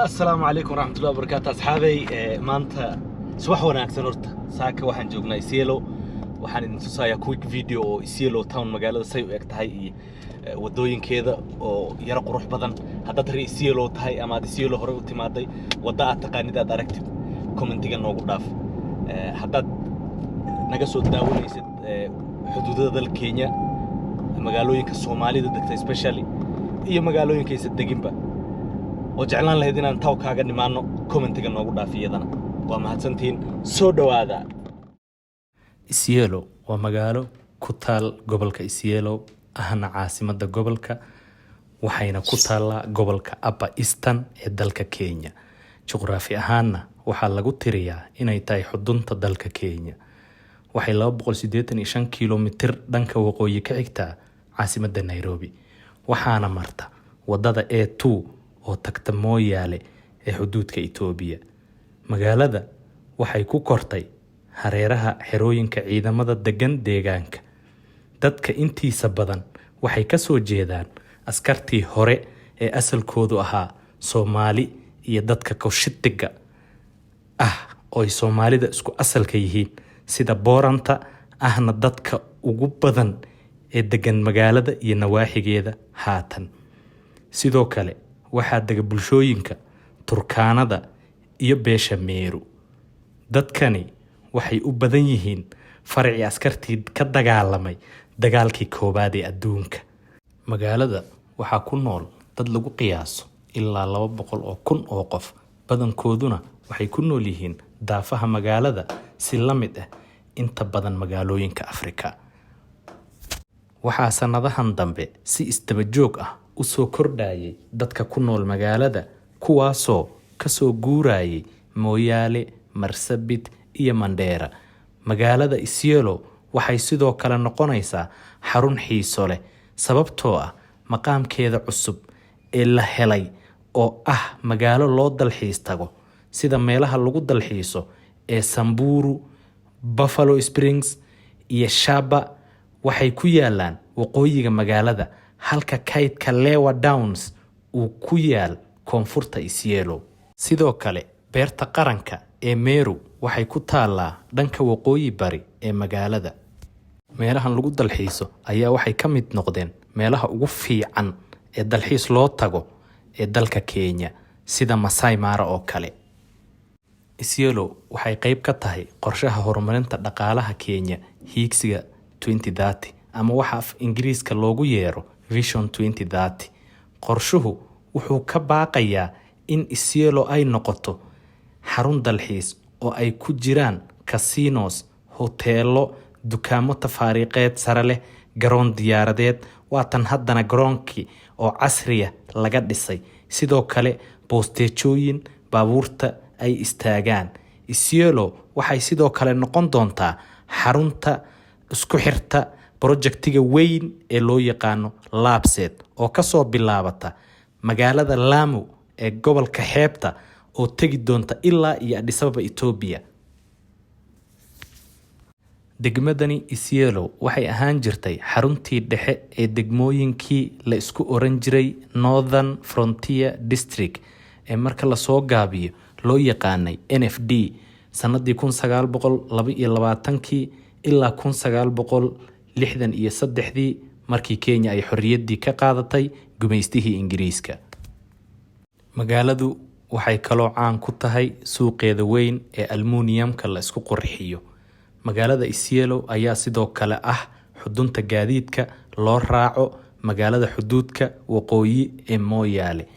Asalaamu calaykum waraxmatullahi wabarakaatu, asxaabey. Maanta subax wanaagsan. Horta saaka waxaan joognaa Isiolo. Waxaan idin tusayaa quick video oo Isiolo town, magaalada say u eg tahay iyo wadooyinkeeda oo yaro qurux badan. Haddaad reer Isiolo tahay ama aad Isiolo horey u timaaday, wadda aad taqaanid aad aragtid, commentiga noogu dhaaf. Haddaad naga soo daawanaysid xuduudada dalka Kenya, magaalooyinka Soomaalida degta especially iyo magaalooyinkaysa deginba, oo jeclaan lahayd inaan taw kaaga nimaano, commentiga noogu dhaaf iyadana. Waa mahadsantihiin, soo dhowaada. Isiolo waa magaalo ku taal gobolka Isiolo, ahna caasimadda gobolka, waxayna ku taallaa gobolka Upper Eastern ee dalka Kenya. Juqraafi ahaanna waxaa lagu tiriyaa inay tahay xudunta dalka Kenya. Waxay 285 kiilomitir dhanka waqooyi ka xigtaa caasimadda Nairobi, waxaana marta wadada A2 oo tagta Mooyaale ee xuduudka Itoobiya. Magaalada waxay ku kortay hareeraha xerooyinka ciidamada degan deegaanka. Dadka intiisa badan waxay ka soo jeedaan askartii hore ee asalkoodu ahaa Soomaali iyo dadka Koshitiga ah oo ay Soomaalida isku asalka yihiin, sida Booranta, ahna dadka ugu badan ee degan magaalada iyo nawaaxigeeda haatan. Sidoo kale waxaa dega bulshooyinka Turkaanada iyo beesha Meeru. Dadkani waxay u badan yihiin farcii askartii ka dagaalamay dagaalkii koowaad ee adduunka. Magaalada waxaa ku nool dad lagu qiyaaso ilaa 200,000 oo qof, badankooduna waxay ku nool yihiin daafaha magaalada, si la mid ah inta badan magaalooyinka Afrika. Waxaa sanadahan dambe si isdaba joog ah u soo kordhayay dadka ku nool magaalada, kuwaasoo kasoo guurayay Mooyaale, Marsabit iyo Mandheera. Magaalada Isiolo waxay sidoo kale noqonaysaa xarun xiiso leh sababtoo ah maqaamkeeda cusub ee la helay oo ah magaalo loo dalxiis tago, sida meelaha lagu dalxiiso ee Samburu, Buffalo Springs iyo Shaba waxay ku yaalaan waqooyiga magaalada, halka kaydka Lewa Downs uu ku yaal koonfurta Isiolo. Sidoo kale beerta qaranka ee Meru waxay ku taalaa dhanka waqooyi bari ee magaalada. Meelahan lagu dalxiiso ayaa waxay ka mid noqdeen meelaha ugu fiican ee dalxiis loo tago ee dalka Kenya, sida Masai Mara oo kale. Isiolo waxay qayb ka tahay qorshaha horumarinta dhaqaalaha Kenya, Hiigsiga 2030, ama waxa af Ingiriiska loogu yeero Vision 2030. Qorshuhu wuxuu ka baaqayaa in Isiolo ay noqoto xarun dalxiis oo ay ku jiraan casinos, hoteelo, dukaamo tafaariiqeed sare leh, garoon diyaaradeed, waatan haddana garoonkii oo casriya laga dhisay, sidoo kale boosteejooyin baabuurta ay istaagaan. Isiolo waxay sidoo kale noqon doontaa xarunta isku xirta projectiga weyn ee loo yaqaano LAPSSET, oo kasoo bilaabata magaalada Lamu ee gobolka xeebta oo tegi doonta ilaa iyo Addis Ababa, Itoobiya. Degmadani Isiolo waxay ahaan jirtay xaruntii dhexe ee degmooyinkii la isku oran jiray Northern Frontier District, ee marka lasoo gaabiyo loo yaqaanay NFD, sanadii 1922kii ilaa 1963dii, markii Kenya ay xorriyaddii ka qaadatay gumaystihii Ingiriiska. Magaaladu waxay kaloo caan ku tahay suuqeeda weyn ee almuuniyamka la isku qurxiyo. Magaalada Isiolo ayaa sidoo kale ah xudunta gaadiidka loo raaco magaalada xuduudka waqooyi ee Mooyaale.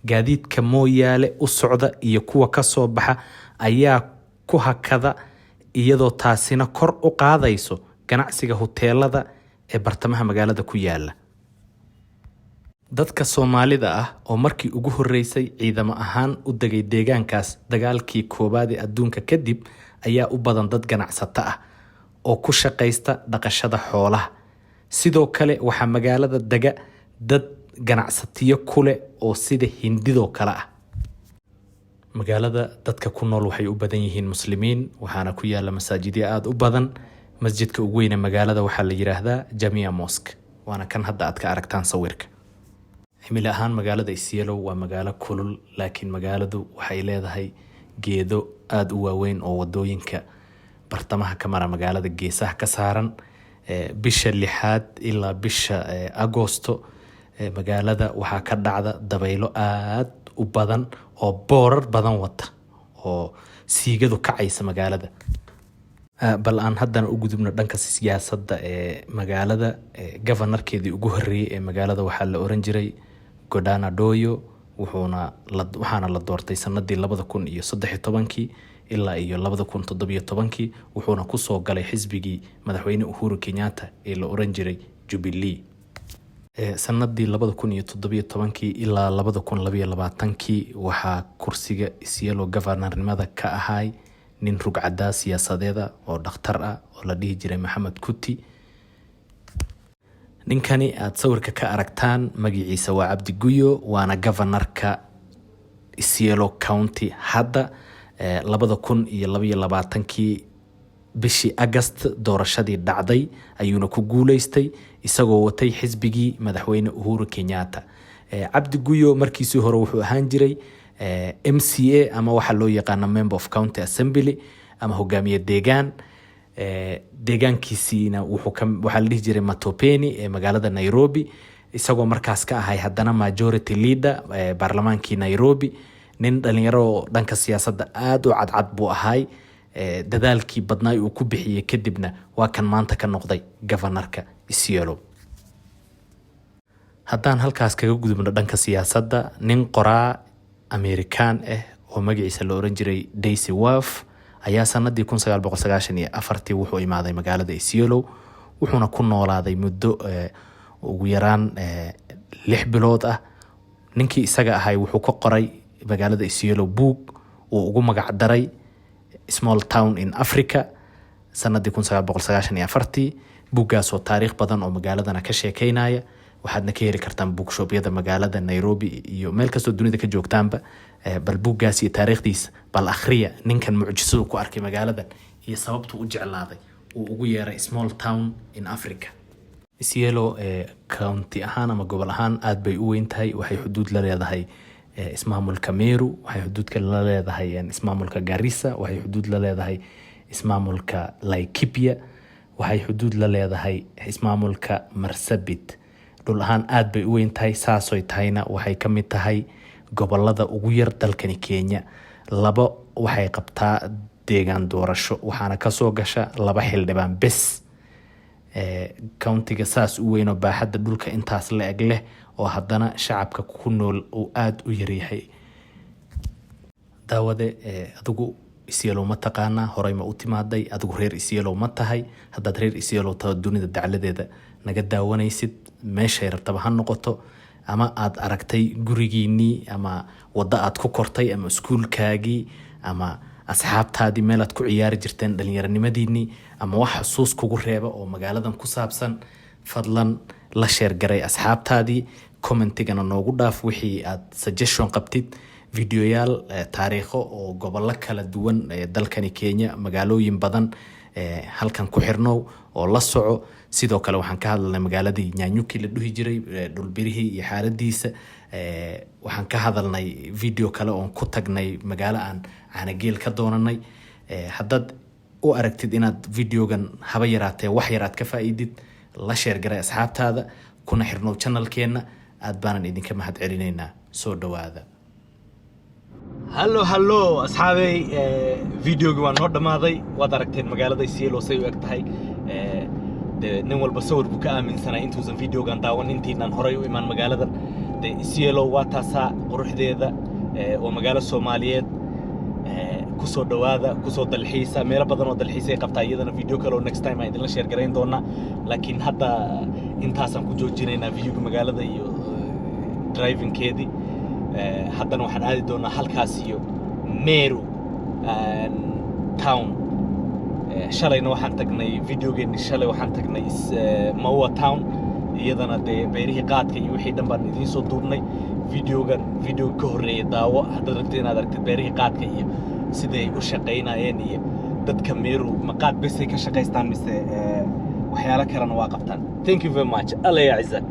Gaadiidka Mooyaale u socda iyo kuwa kasoo baxa ayaa ku hakada, iyadoo taasina kor u qaadayso ganacsiga huteelada ee bartamaha magaalada ku yaala. Dadka Soomaalida ah oo markii ugu horeysay ciidamo ahaan u degay deegaankaas dagaalkii koowaad ee adduunka kadib ayaa u badan dad ganacsato ah oo ku shaqaysta dhaqashada xoolaha. Sidoo kale waxaa magaalada dega dad ganacsatiyo ku leh oo sida Hindidoo kale ah. Magaalada dadka ku nool waxay u badan yihiin Muslimiin, waxaana ku yaala masaajidyo aada u badan. Masjidka ugu weyne magaalada waxaa la yiraahdaa Jamia Mosque, waana kan hadda aad ka aragtaan sawirka. Cimilo ahaan magaalada Isiolo waa magaalo kulul, laakiin magaaladu waxay leedahay geedo aada u waaweyn oo wadooyinka bartamaha ka mara magaalada geesaha ka saaran. Bisha lixaad ilaa bisha Agosto magaalada waxaa ka dhacda dabaylo aada u badan oo boorar badan wata oo siigadu kacaysa magaalada. Bal aan haddana u gudubno dhanka siyaasadda ee magaalada. Governorkeedii ugu horreeyey ee magaalada waxaa la oran jiray Godana Doyo, wuxuuna waxaana la doortay sanadii 2013-kii ilaa iyo 2017-kii, wuxuuna kusoo galay xisbigii madaxweyne Uhuru Kenyatta ee la oran jiray Jubilee. Sanadii 2017-kii ilaa 2022-kii waxaa kursiga Isiolo governornimada ka ahay nin rugcadaa siyaasadeeda oo dhakhtar ah oo la dhihi jiray Maxamed Kuti. Ninkani aad sawirka ka aragtaan magaciisa waa Cabdi Guyo, waana governorka Isiolo County hadda. 2022-kii bishii Agast doorashadii dhacday ayuuna ku guuleystay, isagoo watay xisbigii madaxweyne Uhuru Kenyatta. Cabdi Guyo markiisii hore wuxuu ahaan jiray MCA ama waxaa loo yaqaano Member of County Assembly ama hogaamiye deegaan. Deegaankiisiina waxaa la dhihi jiray Matopeni ee magaalada Nairobi, isagoo markaas ka ahay haddana majority leader baarlamaankii Nairobi. Nin dhalinyaro oo dhanka siyaasadda aada u cadcad buu ahay. Dadaalkii badnaay uu ku bixiyey kadibna waa kan maanta ka noqday governorka Isiolo. Haddaan halkaas kaga gudubno dhanka siyaasadda, nin qoraa Amerikaan ah oo magaciisa la oran jiray Daisy Waf ayaa sanadii 1994-tii wuxuu imaaday magaalada Isiolo, wuxuuna ku noolaaday muddo ugu yaraan 6 bilood ah. Ninkii isaga ahay wuxuu ka qoray magaalada Isiolo buug uu ugu magac daray Small Town in Africa sanadii 1994-tii, buuggaasoo taariikh badan oo magaaladana ka sheekeynaya. Waxaadna ka heli kartaan bookshopyada magaalada Nairobi iyo meel kastoo dunida ka joogtaanba. Bal buuggaas iyo taariikhdiisa bal akhriya, ninkan mucjisadu ku arkay magaaladan iyo sababtuu u jeclaaday uu ugu yeeray Small Town in Africa. Isiolo county ahaan ama gobol ahaan aada bay u weyn tahay. Waxay xuduud la leedahay ismaamulka Meru, waxay xuduudka la leedahay ismaamulka Garissa, waxay xuduud la leedahay ismaamulka Laikipia, waxay xuduud la leedahay ismaamulka Marsabit. Dhul ahaan aada bay u weyn tahay. Saasoy tahayna waxay ka mid tahay gobolada ugu yar dalkani Kenya. Labo waxay qabtaa deegaan doorasho, waxaana kasoo gasha laba xildhibaan bes. Countyga saas u weyn oo baaxadda dhulka intaas la eg leh oo haddana shacabka ku nool uu aada u yaryahay. Daawade, adigu Isiolo ma taqaanaa? Horey ma u timaaday? Adigu reer Isiolo ma tahay? Haddaad reer Isiolo taho, dunida dacladeeda naga daawanaysid, meeshay rabtaba ha noqoto, ama aad aragtay gurigiinii ama waddo aad ku kortay ama iskuulkaagii ama asxaabtaadii meelaad ku ciyaari jirteen dhalinyaronimadiinii ama wax xusuus kugu reeba oo magaaladan ku saabsan, fadlan la share garay asxaabtaadii, commentigana noogu dhaaf wixii aad suggestion qabtid. Videoyaal taariikho oo gobollo kala duwan ee dalkani Kenya, magaalooyin badan, halkan ku xirnow oo la soco. Sidoo kale waxaan ka hadalnay magaaladii Nanyuki la dhuhi jiray, dhulbirihii iyo xaaladiisa. Waxaan ka hadalnay video kale oon ku tagnay magaalo aan caanageel ka doonanay. Haddaad u aragtid inaad videogan haba yaraatee wax yar aad ka faa'iidid, la share garay asxaabtaada, kuna xirnow channelkeenna. Aad baanan idinka mahad celinaynaa. Soo dhowaada. Hallo hallo asxaabey, videogi waa noo dhammaaday. Waad aragteen magaalada Isiolo say u eg tahay. Dee nin walba sawir buu ka aaminsanaa intuusan videogan daawan, intiinaan horay u imaan magaaladan. Dee Isiolo waa taasaa quruxdeeda. Waa magaalo Soomaaliyeed. Kusoo dhowaada, kusoo dalxiisa. Meelo badan oo dalxiisay qabtaa iyadana. Video kale oo next time aan idinla share garayn doonaa, laakiin hadda intaasaan ku joojinaynaa viewga magaalada iyo drivingkeedii. Haddana waxaan aadi doonaa halkaas iyo Meru town. Shalayna waxaan tagnay videogeenni, shalay waxaan tagnay Maua Town. Iyadana dee beerihii qaadka iyo wixii dhan baan idiin soo duubnay. Videogan videoga ka horreeya daawo haddaad rabtid inaad aragtid beerihii qaadka iyo siday u shaqaynayeen iyo dadka Meru ma qaad besay ka shaqaystaan mise waxyaalo kalena waa qabtaan. Thank you very much. Alla yacizak.